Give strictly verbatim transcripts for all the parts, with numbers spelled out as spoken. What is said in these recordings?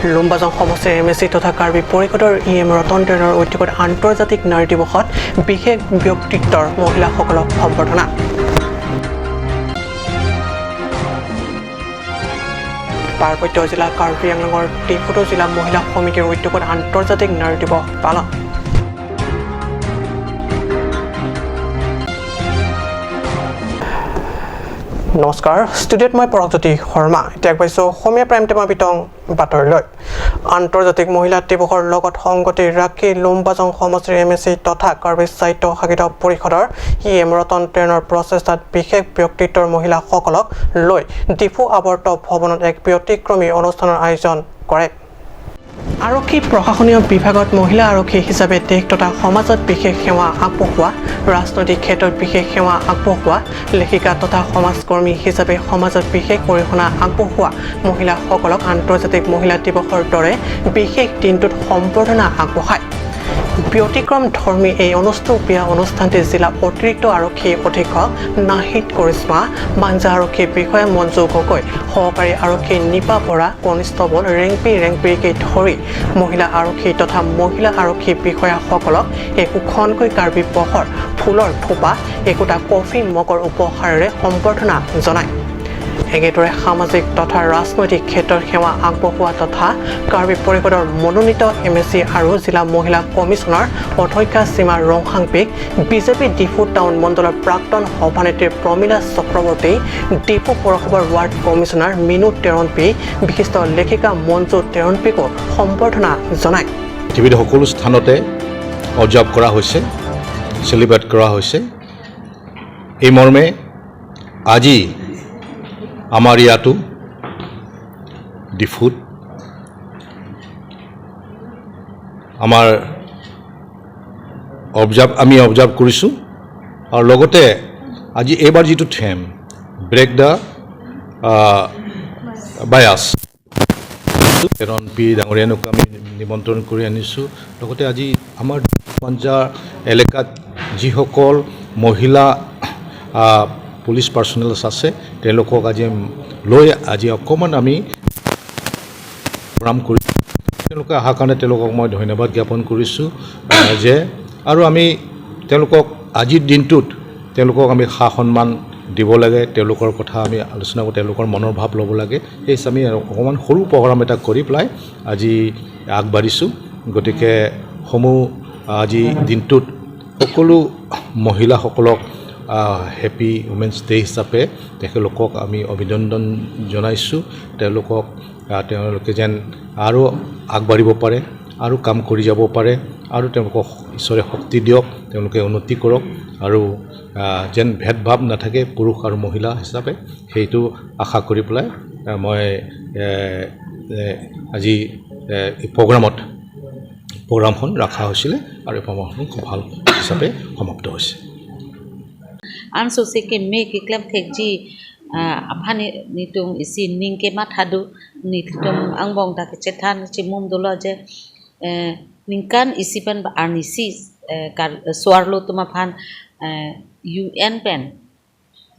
লুম্বাজং সমষ্টিৰ M A চি তথা কাৰ্বি পৰিষদৰ ই এম ৰতন টেনৰ উদ্যোগত আন্তৰ্জাতিক নাৰী দিৱসত বিশেষ ব্যক্তিত্বৰ মহিলাসকলক সম্বৰ্ধনা। পাৰ্বত্য জিলা কাৰ্বি আংলঙৰ ডিফুতো জিলা মহিলা সমিতিৰ উদ্যোগত আন্তৰ্জাতিক নাৰী দিৱস পালন। নমস্কাৰ, ষ্টুডিঅ'ত মই পৰকজ্যোতি শৰ্মা। এতিয়া আগবাঢ়িছো অসমীয়া প্ৰাইম টাইমৰ বিতং বাতৰিলৈ। আন্তৰ্জাতিক মহিলা দিৱসৰ লগত সংগতি ৰাখি লুম্বাজং সমষ্টিৰ এম এ চি তথা কাৰ্বি স্বায়ত্তশাসিত পৰিষদৰ ই এম ৰতন টেনৰ প্ৰচেষ্টাত বিশেষ ব্যক্তিত্বৰ মহিলাসকলক লৈ ডিফু আৱৰ্ত ভৱনত এক ব্যতিক্ৰমী অনুষ্ঠানৰ আয়োজন কৰে। আৰক্ষী প্ৰশাসনীয় বিভাগত মহিলা আৰক্ষী হিচাপে দেশ তথা সমাজত বিশেষ সেৱা আগবঢ়োৱা, ৰাজনৈতিক ক্ষেত্ৰত বিশেষ সেৱা আগবঢ়োৱা, লেখিকা তথা সমাজকৰ্মী হিচাপে সমাজত বিশেষ অৰিহণা আগবঢ়োৱা মহিলাসকলক আন্তৰ্জাতিক মহিলা দিৱসৰ দৰে বিশেষ দিনটোত সম্বৰ্ধনা আগবঢ়ায়। ব্যতিক্ৰম ধৰ্মী এই অনুষ্ঠুপীয়া অনুষ্ঠানটিত জিলা অতিৰিক্ত আৰক্ষী অধীক্ষক নাহিদ কৰিশ্মা, মাঞ্জা আৰক্ষী বিষয়া মঞ্জু গগৈ, সহকাৰী আৰক্ষী নিপা বৰা, কনিষ্টবল ৰেংপি ৰেংপিকে ধৰি মহিলা আৰক্ষী তথা মহিলা আৰক্ষী বিষয়াসকলক একোখনকৈ কাৰ্বি পহৰ ফুলৰ থোপা, একোটা কফি মগৰ উপহাৰেৰে সম্বৰ্ধনা জনায়। একেদৰে সামাজিক তথা ৰাজনৈতিক ক্ষেত্ৰত সেৱা আগবঢ়োৱা তথা কাৰ্বি পৰিষদৰ মনোনীত এম এ চি আৰু জিলা মহিলা কমিছনাৰ অধ্যক্ষা সীমা ৰংহাংপীক, বিজেপি ডিফু টাউন মণ্ডলৰ প্ৰাক্তন সভানেত্ৰী প্ৰমীলা চক্ৰৱৰ্তী, ডিফু পৌৰসভাৰ ৱাৰ্ড কমিছনাৰ মিনু তেৰণপী, বিশিষ্ট লেখিকা মঞ্জু তেৰণপীকো সম্বৰ্ধনা জনায়। পৃথিৱীৰ সকলো স্থানতে অবজাৰ্ভ কৰা হৈছে, চেলিব্ৰেট কৰা হৈছে। এই মৰ্মে আজি আমাৰ ইয়াতো ডিফুত আমাৰ অবজাৰ্ভ, আমি অবজাৰ্ভ কৰিছোঁ। আৰু লগতে আজি এইবাৰ যিটো থিম, ব্ৰেক দ্য বায়াছ, তেৰণপী ডাঙৰীয়ানক আমি নিমন্ত্ৰণ কৰি আনিছোঁ। লগতে আজি আমাৰ মাঞ্জা এলেকাত যিসকল মহিলা, আহ, পুলিচ পাৰ্চনেলছ আছে, তেওঁলোকক আজি লৈ আজি অকণমান আমি প্ৰগ্ৰাম কৰি, তেওঁলোকে অহাৰ কাৰণে তেওঁলোকক মই ধন্যবাদ জ্ঞাপন কৰিছোঁ, আহ, যে আৰু আমি তেওঁলোকক আজিৰ দিনটোত তেওঁলোকক আমি সা সন্মান দিব লাগে, তেওঁলোকৰ কথা আমি আলোচনা কৰি তেওঁলোকৰ মনৰ ভাৱ ল'ব লাগে। সেই হিচাপে আমি অকণমান সৰু প্ৰগ্ৰাম এটা কৰি পেলাই আজি আগবাঢ়িছোঁ। গতিকে সমূহ আজি দিনটোত সকলো মহিলাসকলক, আহ, হেপী উমেন্স ডে হিচাপে তেখেতলোকক আমি অভিনন্দন জনাইছোঁ। তেওঁলোকক, আহ, তেওঁলোকে যেন আৰু আগবাঢ়িব পাৰে, আৰু কাম কৰি যাব পাৰে, আৰু তেওঁলোকক ঈশ্বৰে শক্তি দিয়ক, তেওঁলোকে উন্নতি কৰক, আৰু, আহ, যেন ভেদভাৱ নাথাকে পুৰুষ আৰু মহিলা হিচাপে, সেইটো আশা কৰি পেলাই, আহ, মই, এ, এ, আজি, এ, এই প্ৰগ্ৰামত, প্ৰগ্ৰামখন ৰখা হৈছিলে আৰু এই প্ৰগ্ৰামখন খুব ভাল হিচাপে সমাপ্ত হৈছে। Anso si keme keklem thekji, ah, aphan ni, netum isi ning kematha do, netum angbong ta kechethan chimum dolo je, eh, ningkan isi pen ba arnisi, eh, kar, eh, so-arlo atum aphan, eh, U N pen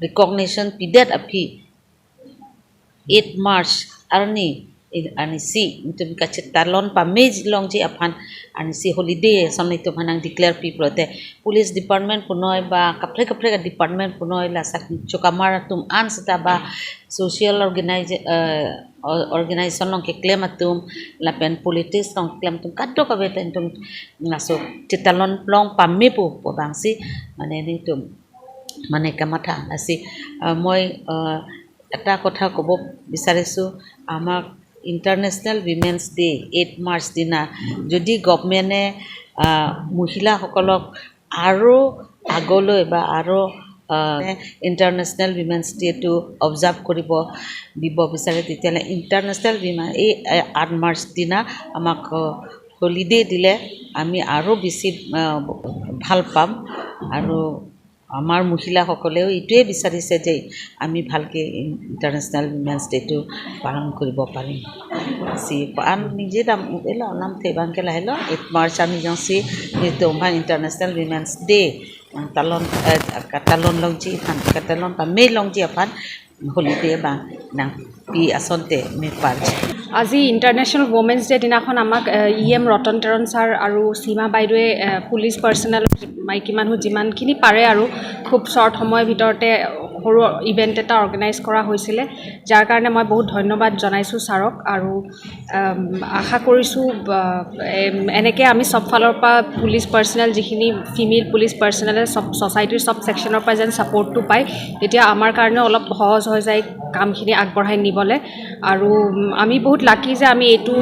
recognition pidet aphi eight March arni, eh, arnisi netum kachetalon pame longji aphan arnisi holiday ason netum aphan nang declare pi pulote police department punoi ba kaprek kaprek department punoi laso achokamar atum an seta ba social organize, eh, or-, organization along keklem atum lapen politics along keklem atum kadokave ta netum laso chetalon long pame pu pu abangsi mane netum mane kamatha asi, ah, মই, ah, এটা কথা ক'ব বিচাৰিছোঁ, আমাক International Women's Day eight March দিনা যদি গভৰ্ণমেণ্টে, আহ, মহিলাসকলক আৰু আগলৈ বা আৰু, আহ, ইণ্টাৰনেশ্যনেল উইমেন্স ডেটো অবজাৰ্ভ কৰিব দিব বিচাৰে, তেতিয়াহ'লে ইণ্টাৰনেশ্যনেল উইমেন এই, এ, আঠ মাৰ্চ দিনা আমাক, আহ, হলিডে দিলে আমি আৰু বেছি, আহ, ভাল পাম। আৰু আমাৰ মহিলাসকলেও এইটোৱে বিচাৰিছে যে আমি ভালকে ইন-, ইণ্টাৰনেশ্যনেল উইমেন্স ডেটো পালন কৰিব পাৰিম। Si pan নিজে দাম এলা নাম thebang ke lahelo eight March আমি jongsi netum aphan International Women's Day, ah, talon, eh, katalon longji aphan, katalon pame longji aphan holiday abang nangpi asonte me parji. আজি ইণ্টাৰনেশ্যনেল ৱমেন্স ডে দিনাখন আমাক E M ৰতন তেৰণ ছাৰ আৰু সীমা বাইদেৱে police personal, মাইকী মানুহ যিমানখিনি পাৰে আৰু খুব শ্বৰ্ট সময়ৰ ভিতৰতে সৰু ইভেণ্ট এটা অৰ্গেনাইজ কৰা হৈছিলে, যাৰ কাৰণে মই বহুত ধন্যবাদ জনাইছোঁ ছাৰক। আৰু আম, আশা কৰিছোঁ, আ, এম, এনেকৈ আমি চব ফালৰ পৰা পুলিচ পাৰ্চনেল, যিখিনি ফিমেল পুলিচ পাৰ্চনেলে চব ছ'চাইটিৰ চব ছেকশ্যনৰ পৰা যেন ছাপোৰ্টটো পায়, তেতিয়া আমাৰ কাৰণেও অলপ সহজ হৈ যায় কামখিনি আগবঢ়াই নিবলৈ। আৰু উম, আমি বহুত লাকি যে আমি এইটো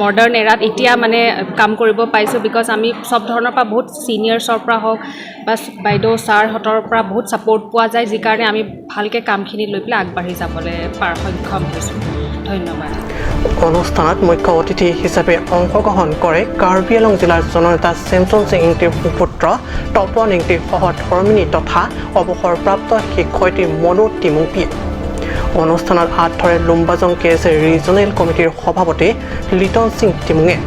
মডাৰ্ণ এৰাত এতিয়া মানে কাম কৰিব পাইছোঁ, বিকজ আমি চব ধৰণৰ পৰা বহুত ছিনিয়ৰ্ছৰ পৰা হওক বা বাইদেউ ছাৰহঁতৰ পৰা বহুত ছাপোৰ্ট পোৱা যায়, যিকাৰণে আমি ভালকৈ কামখিনি লৈ পেলাই আগবাঢ়ি যাবলৈ পাৰ সক্ষম হৈছোঁ। ধন্যবাদ। অনুষ্ঠানত মুখ্য অতিথি হিচাপে অংশগ্ৰহণ কৰে কাৰ্বি আংলং জিলাৰ জননেতা ছেমছন সিং ইংতিৰ সুপুত্ৰ তপন ইংতিসহ ধৰ্মিনী তথা অৱসৰপ্ৰাপ্ত শিক্ষয়িত্ৰী মনু টিমুংপিয়ে। অনুষ্ঠানত আঁত ধৰে লুম্বাজং কে এছ এ ৰিজনেল কমিটিৰ সভাপতি লিটন সিং টিমুঙে।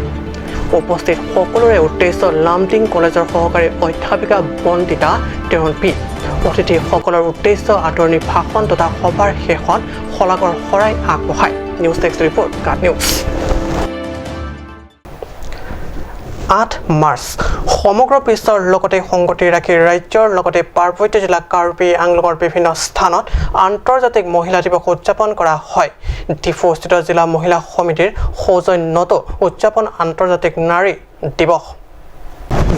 উপস্থিত সকলোৰে উদ্দেশ্য লামডিং কলেজৰ সহকাৰী অধ্যাপিকা বন্দিতা তেৰণপি। অতিথিসকলৰ উদ্দেশ্য আদৰণি ভাষণ তথা সভাৰ শেষত শলাগৰ শৰাই আগবঢ়ায়। নিউজ ডেস্ক ৰিপৰ্ট, কাট নিউজ। আঠ মাৰ্চ। সমগ্ৰ বিশ্বৰ লগতে সংগতি ৰাখি ৰাজ্যৰ লগতে পাৰ্বত্য জিলা কাৰ্বি আংলঙৰ বিভিন্ন স্থানত আন্তৰ্জাতিক মহিলা দিৱস উদযাপন কৰা হয়। ডিফুস্থিত জিলা মহিলা সমিতিৰ সৌজন্যতো উদযাপন আন্তৰ্জাতিক নাৰী দিৱস।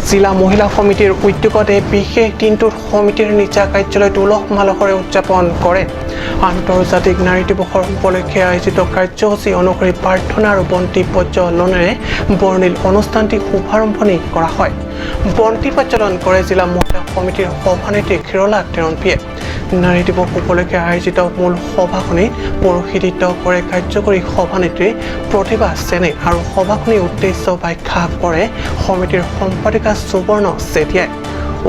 জিলা মহিলা সমিতিৰ উদ্যোগত এই বিশেষ দিনটোত সমিতিৰ নিজা কাৰ্যালয়ত উলহ মালহেৰে উদযাপন কৰে। আন্তৰ্জাতিক নাৰী দিৱসৰ উপলক্ষে আয়োজিত কাৰ্যসূচী অনুসৰি প্ৰাৰ্থনা আৰু বন্তি প্ৰজ্বলনেৰে বৰ্ণিল অনুষ্ঠানটি শুভাৰম্ভণি কৰা হয়। বন্তি প্ৰজ্বলন কৰে জিলা মহিলা সমিতিৰ সভানেত্ৰী ক্ষীৰলা তেৰণপিয়ে। নাৰী দিৱস উপলক্ষে আয়োজিত মূল সভাখনি পৌৰোহিত্য কৰে কাৰ্যকৰী সভানেত্ৰী প্ৰতিভা সেনে আৰু সভাখনি উদ্দেশ্য ব্যাখ্যা কৰে সমিতিৰ সম্পাদিকা সুবৰ্ণ চেতিয়াই।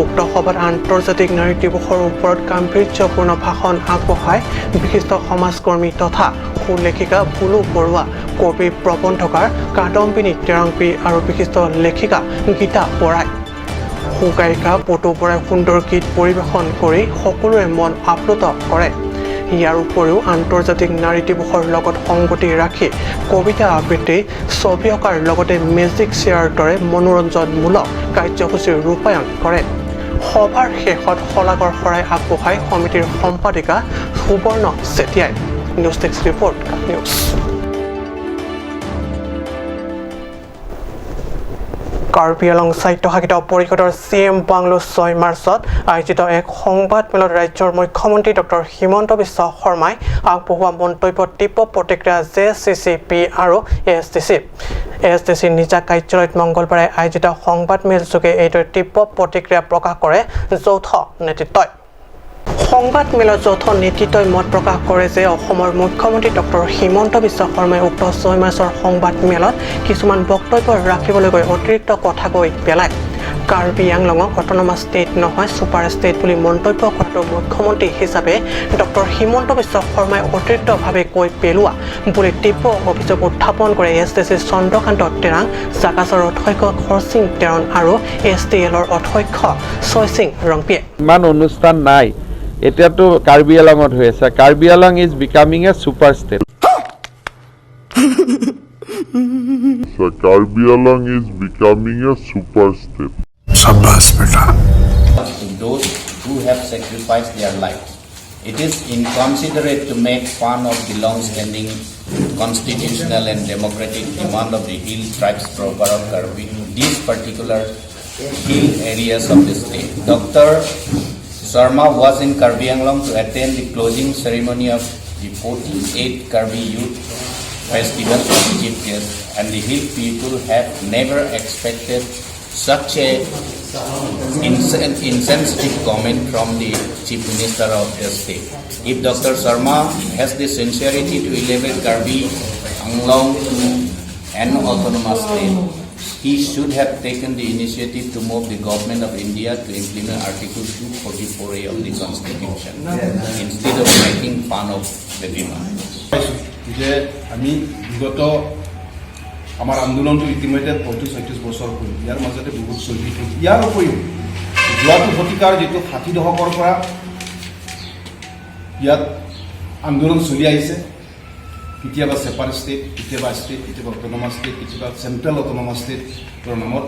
উক্ত সভাত আন্তৰ্জাতিক নাৰী দিৱসৰ ওপৰত গাম্ভীৰ্যপূৰ্ণ ভাষণ আগবঢ়ায় বিশিষ্ট সমাজকৰ্মী তথা সুলেখিকা বুলু বৰুৱা, কবি প্ৰবন্ধকাৰ কাদম্বিনী তেৰণপি আৰু বিশিষ্ট লেখিকা গীতা বৰাই। সুগায়িকা পটু বৰাই সুন্দৰ গীত পৰিৱেশন কৰি সকলোৰে মন আপ্লুত কৰে। ইয়াৰ উপৰিও আন্তৰ্জাতিক নাৰী দিৱসৰ লগত সংগতি ৰাখি কবিতা আবৃত্তি, ছবি অঁকাৰ লগতে মেজিক শ্বেয়াৰ দৰে মনোৰঞ্জনমূলক কাৰ্যসূচী ৰূপায়ণ কৰে। সভাৰ শেষত শলাগৰ শৰাই আগবঢ়ায় সমিতিৰ সম্পাদিকা সুবৰ্ণ চেতিয়াই। নিউজ ডেস্ক ৰিপৰ্ট, কাট নিউজ। কাৰ্বি আংলং স্বায়ত্তশাসিত পৰিষদৰ চি এম বাংলো ছয় মাৰ্চত আয়োজিত এক সংবাদমেলত ৰাজ্যৰ মুখ্যমন্ত্ৰী ডক্টৰ হিমন্ত বিশ্ব শৰ্মাই আগবঢ়োৱা মন্তব্যত তীব্ৰ প্ৰতিক্ৰিয়া জে চি চি পি আৰু এ এছ ডি চি। এ এছ ডি চিৰ নিজা কাৰ্যালয়ত মংগলবাৰে আয়োজিত সংবাদমেলযোগে এইদৰে তীব্ৰ প্ৰতিক্ৰিয়া প্ৰকাশ কৰে যৌথ নেতৃত্বই। সংবাদমেলত যৌথ নেতৃত্বই মত প্ৰকাশ কৰে যে অসমৰ মুখ্যমন্ত্ৰী ডক্টৰ হিমন্ত বিশ্ব শৰ্মাই উক্ত ছয় মাৰ্চৰ সংবাদমেলত কিছুমান বক্তব্য ৰাখিবলৈ গৈ অতিৰিক্ত কথা কৈ পেলায়। কাৰ্বি আংলঙক অট'নমাছ ষ্টেট নহয়, ছুপাৰ ষ্টেট বুলি মন্তব্য কৰাটো মুখ্যমন্ত্ৰী হিচাপে ডক্টৰ হিমন্ত বিশ্ব শৰ্মাই অতিৰিক্তভাৱে কৈ পেলোৱা বুলি তীব্ৰ অভিযোগ উত্থাপন কৰে এ এছ ডি চি চন্দ্ৰকান্ত তেৰাং, জাগাছৰ অধ্যক্ষ খৰচিং তেৰণ আৰু এছ টি এলৰ অধ্যক্ষ ছয়চিং ৰংপিয়ে। ইমান অনুষ্ঠান নাই। এতিয়াতো কাৰ্বি আলঙত হৈ আছে। Karbi Anglong is becoming a super state. So Karbi Anglong is becoming a super state. शाबाश बेटा। To those who have sacrificed their lives. It is inconsiderate to make fun of the long-standing constitutional and democratic demand of the hill tribes proper of Karbi, these particular hill areas of the state. Doctor Sharma was in Karbi Anglong to attend the closing ceremony of the forty-eighth Karbi Youth Festival as chief guest, and the hill people have never expected such a insen- insensitive comment from the Chief Minister of the state. If Doctor Sharma has the sincerity to elevate Karbi Anglong to an autonomous state, he should have taken the initiative to move the government of India to implement Article two forty-four A of the Constitution instead of making fun of the demand. যে আমি বিগত আমাৰ আন্দোলনটো ইতিমধ্যে পঁয়ত্ৰিছ ছয়ত্ৰিছ বছৰ হ'ল। ইয়াৰ মাজতে বহুত চলি গ'ল। ইয়াৰ উপৰিও যোৱাটো শতিকাৰ যিটো ষাঠি দশকৰ পৰা ইয়াত আন্দোলন চলি আহিছে, কেতিয়াবা ছেপাৰেট ষ্টেট, কেতিয়াবা ষ্টেট, কেতিয়াবা অট'নমাছ ষ্টেট, কেতিয়াবা চেণ্ট্ৰেল অট'নমাছ ষ্টেটৰ নামত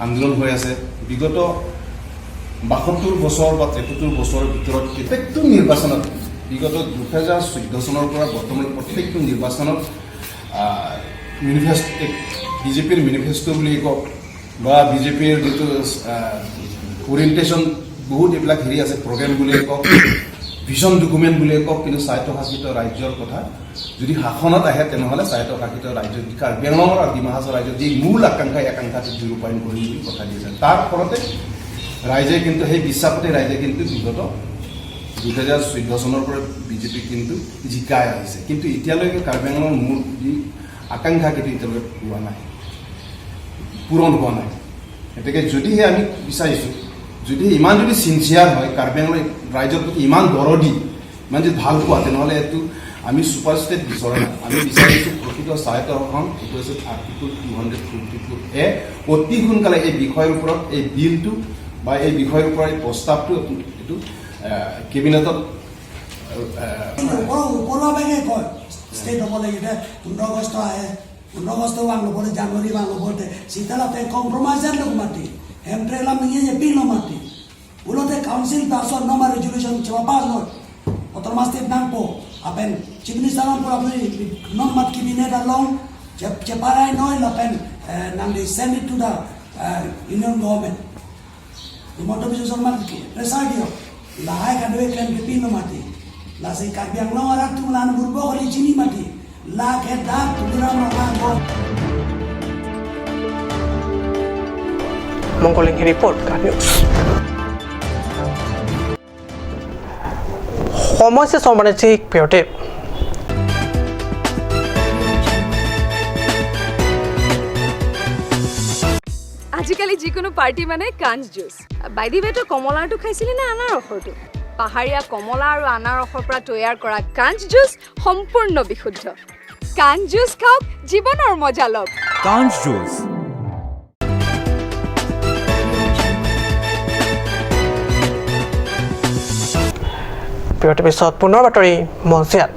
আন্দোলন হৈ আছে। বিগত বাসত্তৰ বছৰ বা তেসত্তৰ বছৰৰ ভিতৰত প্ৰত্যেকটো নিৰ্বাচনত, বিগত দুহেজাৰ চৈধ্য চনৰ পৰা বৰ্তমান প্ৰত্যেকটো নিৰ্বাচনত মেনিফেষ্ট, বিজেপিৰ মেনিফেষ্টো বুলিয়ে কওক বা বিজেপিৰ যিটো অৰিয়েণ্টেশ্যন, বহুত এইবিলাক হেৰি আছে, প্ৰগ্ৰেম বুলিয়ে কওক, ভিজন ডকুমেণ্ট বুলিয়ে কওক, কিন্তু স্বায়ত্তশাসিত ৰাজ্যৰ কথা যদি শাসনত আহে, তেনেহ'লে স্বায়ত্তশাসিত ৰাজ্য, কাৰ্বি আংলং আৰু ডিমা হাছাও ৰাজ্যৰ যি মূল আকাংক্ষা, এই আকাংক্ষাটো ৰূপায়ণ কৰিম বুলি কথা দিছে। তাৰ ফলতে ৰাইজে কিন্তু, সেই বিশ্বাসতে ৰাইজে কিন্তু বিগত দুহেজাৰ চৈধ্য চনৰ পৰা বিজেপি কিন্তু জিকাই আহিছে, কিন্তু এতিয়ালৈকে কাৰ্বি আংলঙৰ মূল যি আকাংক্ষা কিন্তু এতিয়ালৈকে পোৱা নাই, পূৰণ হোৱা নাই। গতিকে যদিহে আমি বিচাৰিছোঁ, যদিহে ইমান যদি ছিনচিয়াৰ হয়, কাৰ্বি আংলং ৰাইজৰ প্ৰতি ইমান দৰদী, ইমান যদি ভাল পোৱা, তেনেহ'লে এইটো আমি ছুপাৰ ষ্টেট বিচৰা নাই। আমি বিচাৰিছোঁ প্ৰকৃত স্বায়ত্ত শাসন, এইটো হৈছে article two hundred twenty two A. অতি সোনকালে এই বিষয়ৰ ওপৰত এই বিলটো বা এই বিষয়ৰ ওপৰত এই প্ৰস্তাৱটো এইটো, আহ, কেবিনেটত, আহ, ওপৰ, ওপৰুৱা বেগে কয়, ষ্টেট হ'ব লাগে, এতিয়া পোন্ধৰ আগষ্ট আহে, পোন্ধৰ আগষ্ট ৱাং ল'বলৈ, জানুৱাৰী ৱাং ল'বলৈ, চিতা লাতে কম্প্ৰমাইজ লোক মাতি, হেমট্ৰেলা মিঙে যে পিল মাতি, উলতে কাউন্সিল পাছত নমা ৰেজুলেশ্যন চেবা পাছ হয়, অট'নমাছ ষ্টেট নাংপো, আপেন চিফ মিনিষ্টাৰ নাংপো, আপুনি নম মাত কেবিনেট along, চে-, চেপাৰাই নহয়, লাপেন, এ, নাংদি send it to the, A, union government. Himanta বিশ্ব শৰ্মাৰ কি প্ৰেছাৰ দিয়ক, lahai kadokave klem ke pin mati, lasi Karbi Anglong arat atum la-an burbo kali chini mati, lake dak Tuliram Ronghang bo. মংগল ইংহি report, Ka News। সময় শেষ সম্মানিত পিয়টে। আজিকালি যিকোনো পাৰ্টি মানে কাঞ্চ জুচ। By the way, তই কমলাৰটো খাইছিলি নে আনাৰসৰটো? পাহাৰীয়া কমলা আৰু আনাৰসৰ পৰা তৈয়াৰ কৰা কাঞ্চ জুচ সম্পূৰ্ণ বিশুদ্ধ। কাঞ্চ জুচ খাওক, জীৱনৰ মজা লওক। কাঞ্চ জুচ। বিৰতিৰ পিছত পুনৰ বাতৰি মঞ্চিয়াত।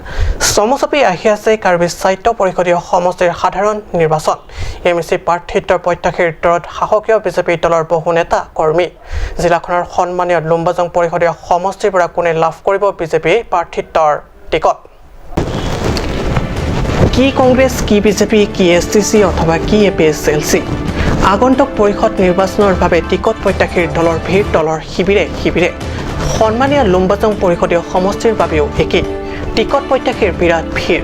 চমু চাপি আহি আছে কাৰ্বি স্বায়ত্ত পৰিষদীয় সমষ্টিৰ সাধাৰণ নিৰ্বাচন। এম এ চি প্ৰাৰ্থিত্বৰ প্ৰত্যাশীৰ দৰত শাসকীয় বিজেপি দলৰ বহু নেতা কৰ্মী। জিলাখনৰ সন্মানীয় লুম্বাজং পৰিষদীয় সমষ্টিৰ পৰা কোনে লাভ কৰিব বিজেপি প্ৰাৰ্থিত্বৰ টিকট? কি কংগ্ৰেছ, কি বিজেপি, কি এছ টি চি অথবা কি এ পি এছ এল চি? আগন্তুক পৰিষদ নিৰ্বাচনৰ বাবে টিকট প্ৰত্যাশীৰ দলৰ ভিৰ দলৰ শিবিৰে শিবিৰে। সন্মানীয় লুম্বাজং পৰিষদীয় সমষ্টিৰ বাবেও একেই। টিকট প্ৰত্যাশীৰ বিৰাট ভিৰ।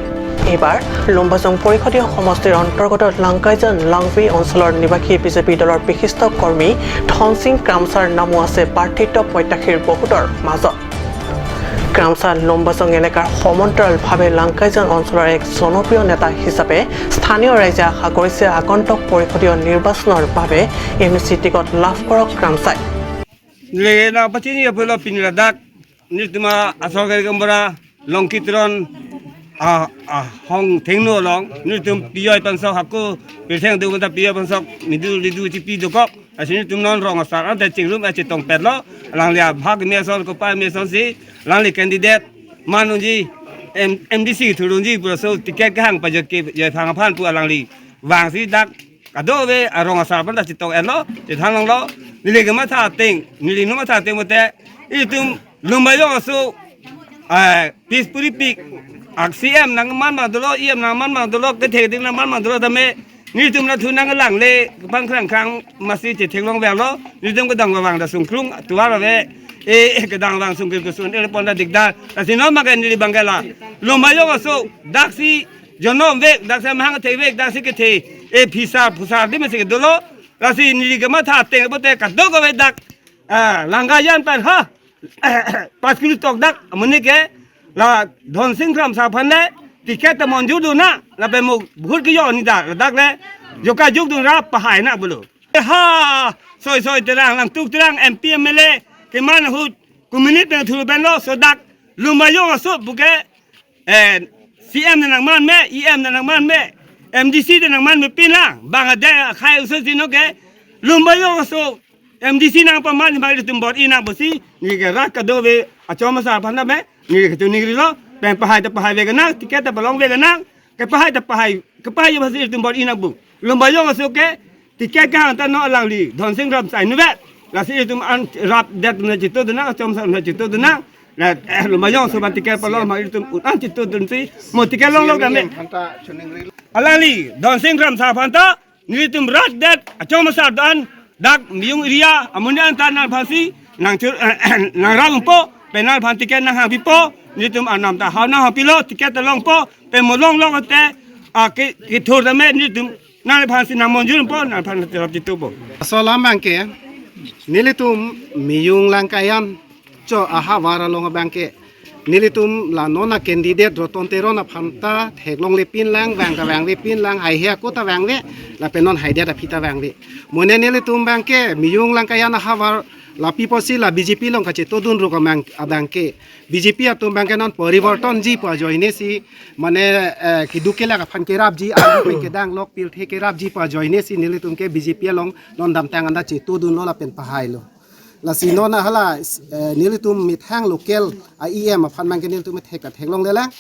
এইবাৰ লুম্বাজং পৰিষদীয় সমষ্টিৰ অন্তৰ্গত লাংকাইজান লাংভি অঞ্চলৰ নিবাসী বিজেপি দলৰ বিশিষ্ট কৰ্মী ধনসিং ক্ৰামছাৰ নামো আছে প্ৰাৰ্থিত্ব প্ৰত্যাশীৰ বহুতৰ মাজত। ক্ৰামছা লুম্বাজং এলেকাৰ সমান্তৰালভাৱে লাংকাইজান অঞ্চলৰ এক জনপ্ৰিয় নেতা হিচাপে স্থানীয় ৰাইজে আশা কৰিছে আগন্তুক পৰিষদীয় নিৰ্বাচনৰ বাবে এম এ চি টিকট লাভ কৰক Kramsai. Lena pachini ya pula pini ladak ni tuma asal kari kembara Longki Teron, ah, ah, hong thengno long ni tum piyoi pansok haku pirtheng du mata piyoi pansok midu lidu chipi dokok. Asini tum non rong asar ante chingrum achetong petlo. Alangli abhag meson kopai meson si alangli candidate man unji, M-, M D C thurunji pura so ticket kahang pajak ke jai phang aphan pu alangli vangsi dak kadokave arong asar aphan ta chetong etlo, chethan longlo. Neli kematha ateng, neli nu matha ateng mate itum Lombayong aso, eh, peacefully pik. Ak C M nangman mang dolo, E M nangman mang dolo, kethe ding nangman mang dolo tame. Nelitum nathu nanglang le, pangkrang krang masi chetheklong velo. Nelitum kedang vang da sungkrung, tuar ave. Eh, eh, kedang vang sungkrung kesun, eh, pon da dikdar. Lasi non makan neli bangkela. Lombayong aso, daksi jonom vek, daksi mahang the vek, daksi kethe. Eh, phisar, phusar di masi kedolo. Lasi neli kematha ateng bote kadokave dak. Ah, langga yan pan ha. Pas kilo tok dak, amonit ke, la Dhonsing Kramsa aphan le, ticket ta monjur dun na, lapen mo vote ke yo ni dak, ladak le, joka juk dun ra pahai na bolo. Ha, soi soi terang, langtuk terang, M P, M L A, keman ahut, community pen thuru pen lo, so dak, Lombayong aso pu ke, eh, C M nangman me, E M nangman me, M D C nangman me pin lang, bang ade khai uso sino ke, Lombayong aso, M D C nangpaman bang ilitum bor-i nang pusi, neli ke rat kadokave achom asar aphan me, neli ke chuningri lo, pen pahai ta pahai vek nang, ticket ta palong vek nang, Kepahai ta pahai, kepahai aphansi itum bor-i nangpo. Lumbajong aso ke ticket kehang ta non alangli Dhonsing Ramsai nuvet. Lasi itum an rapdet atum nangchetongdun nang, achom asar atum nangchetongdun nang. La, eh, Lumbajong aso aphan ticket palong ma itum un-an chetongdunsi mo ticket longlok tame. Alangli Dhonsing Ramsai aphan ta nelitum rapdet, achom asar do-an, dak Miyung area amonit an ta nangphansi nangchur, nangrap longpo, pen nangphan ticket nanghangpipo, nelitum anam ta hao nanghangpilo, ticket ta longpo, pen mo longlok te, a, ke, kethur tame nelitum nangphansi nangmonjur po, nangphan terap chitupo. Laso alam abangke nelitum Miyung Langkaian cho ahavar along abangke nelitum la non a-candidate Roton Teron aphan ta theklonglepinlang, vang ta vanglepinlang, haihe ako ta vangve, lapen non haidet aphi ta vangve. Mo ne nelitum abangke Miyung Langkaian ahavar lapu pusi la B J P along kachetongdun ruk amang abangke, B J P atum abangke non poriborton ji pu ajoinesi, mane, eh, keduk kelak aphan kerapji, alu pen kedanglok, pirthe kerapji pu ajoinesi nelitum ke B J P along non damtang anta chetongdunlo lapen pahailo. Lasi non hala, eh, nelitum methang local a-E M aphan abangke nelitum methek ta theklonglelang,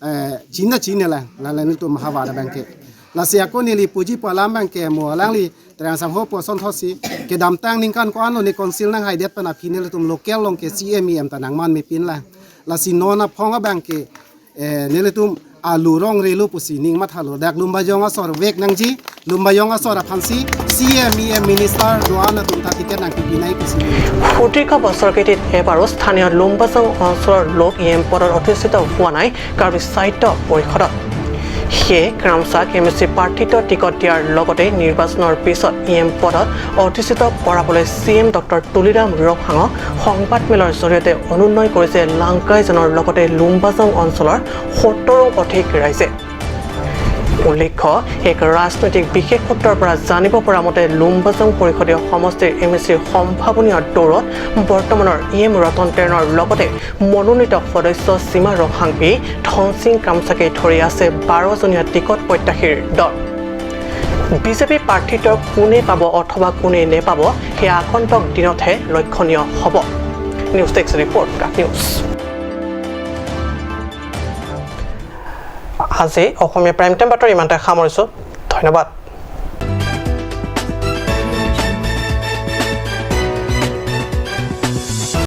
eh, chinine chinine lang, la nelitum ahavar abangke. Lasi ako neli puji pu alam abangke mo alangli Terang Sangho pu ason thotsi kedamtang ningkan ko-anlo ne council nanghaidet pen aphi nelitum local along ke C E M, E M ta nangmanmepinlang. Lasi non aphong abangke, eh, nelitum alu rongre lo pusi ning mathalo, dak Lumbajong asor vek nangji, Lumbajong asor aphansi C E M, E M minister do-an atum ta ticket nangpipinai pusi. সুদীৰ্ঘ বছৰ কেইটিত এবাৰো স্থানীয় লুম্বাজং অঞ্চলৰ লোক E M পদত অধিষ্ঠিত হোৱা নাই কাৰ্বি সাহিত্য পৰিষদত। সেয়ে ক্ৰামচাক এম এ চি প্ৰাৰ্থীত্ব টিকট দিয়াৰ লগতে নিৰ্বাচনৰ পিছত ই এম পদত অধিষ্ঠিত কৰাবলৈ চি এম ডক্টৰ তুলিৰাম ৰংহাঙক সংবাদমেলৰ জৰিয়তে অনুনয় কৰিছে লাংকাইজনৰ লগতে লুম্বাজং অঞ্চলৰ সত্তৰো অধিক ৰাইজে। উল্লেখ্য, এক ৰাজনৈতিক বিশেষত্বৰ পৰা জানিব পৰা মতে লুম্বাজং পৰিষদীয় সমষ্টিৰ এম এ চিৰ সম্ভাৱনীয় দৌৰত বৰ্তমানৰ ই এম ৰতন টেনৰ লগতে মনোনীত সদস্য সীমা ৰংহাংপী, ধনসিং কামচাকে ধৰি আছে বাৰজনীয়া টিকট প্ৰত্যাশীৰ দল। বিজেপি প্ৰাৰ্থীত্ব কোনে পাব অথবা কোনে নেপাব, সেয়া আগন্তুক দিনতহে লক্ষণীয় হ'ব। নিউজ ডেস্ক ৰিপৰ্ট, কাট নিউজ। আজি অসমীয়া প্ৰাইম টাইম বাতৰি ইমানতে সামৰিছো। ধন্যবাদ।